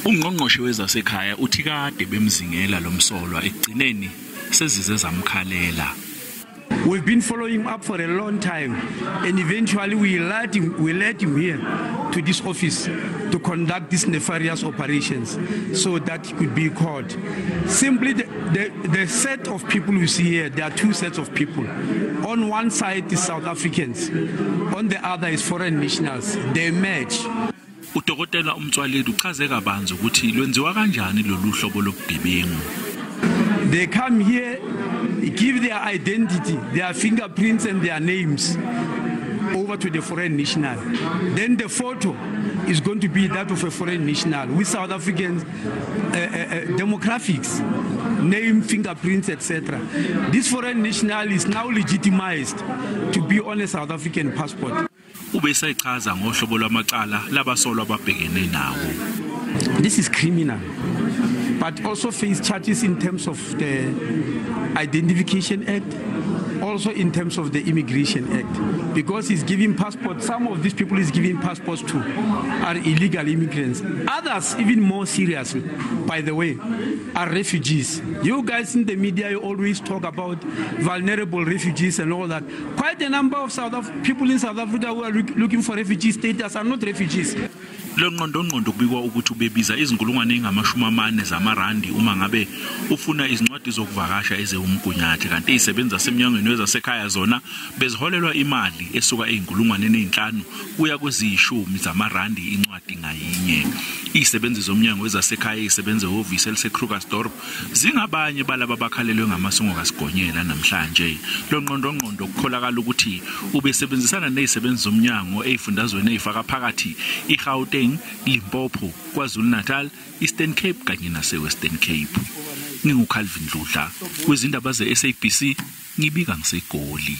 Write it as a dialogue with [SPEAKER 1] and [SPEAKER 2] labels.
[SPEAKER 1] Ungqongqoshe wezasekhaya uthi kade bemzingela lo msolwa, ekugcineni sezize zamkhalela.
[SPEAKER 2] We've been following up for a long time, and eventually we led him here to this office to conduct these nefarious operations so that he could be caught. Simply, the set of people you see here, there are two sets of people. On one side is South Africans, on the other is foreign nationals. They match.
[SPEAKER 1] Udokotela uMotsoaledi uchaze kabanzi ukuthi lwenziwa kanjani lolu hlobo lobugebengu.
[SPEAKER 2] They come here, give their identity, their fingerprints and their names over to the foreign national. Then the photo is going to be that of a foreign national with South African demographics, name, fingerprints, etc. This foreign national is now legitimized to be on a South African passport.
[SPEAKER 1] Ube sechaza ngohlobo lwamacala labasolwa ababhekene nawo.
[SPEAKER 2] This is criminal, but also face charges in terms of the Identification Act, also in terms of the Immigration Act, because he's giving passports. Some of these people he's giving passports to are illegal immigrants. Others, even more seriously, by the way, are refugees. You guys in the media, you always talk about vulnerable refugees and all that. Quite a number of people in South Africa who are looking for refugee status are not refugees.
[SPEAKER 1] Lo ngqondongqondo kubikwa ukuthi ubebiza izinkulungwane ezingama-40 zamarandi uma ngabe ufuna izincwadi zokuvakasha eziwumgunyathi, kanti izisebenzi zasemnyangweni wezasekhaya zona beziholelwa imali esuka ey'nkulungwaneni ey'nhlanu kuya kweziyishumi zamarandi incwadi ngayinye. Izisebenzi zomnyango wezasekhaya ey'sebenza ehhovisi eliseKrugersdorp zingabanye balaba bakhalelwe ngamasungo kaSigonyela namhlanje. Lo ngqondongqondo kukholakala ukuthi ubesebenzisana nezisebenzi zomnyango ey'fundazweni ey'faka phakathi iGauteng, Limpopo, KwaZulu-Natal, Eastern Cape kanye nase-Western Cape. NginguCalvin Dludla kwizindaba ze-SABC, ngibika ngiseGoli.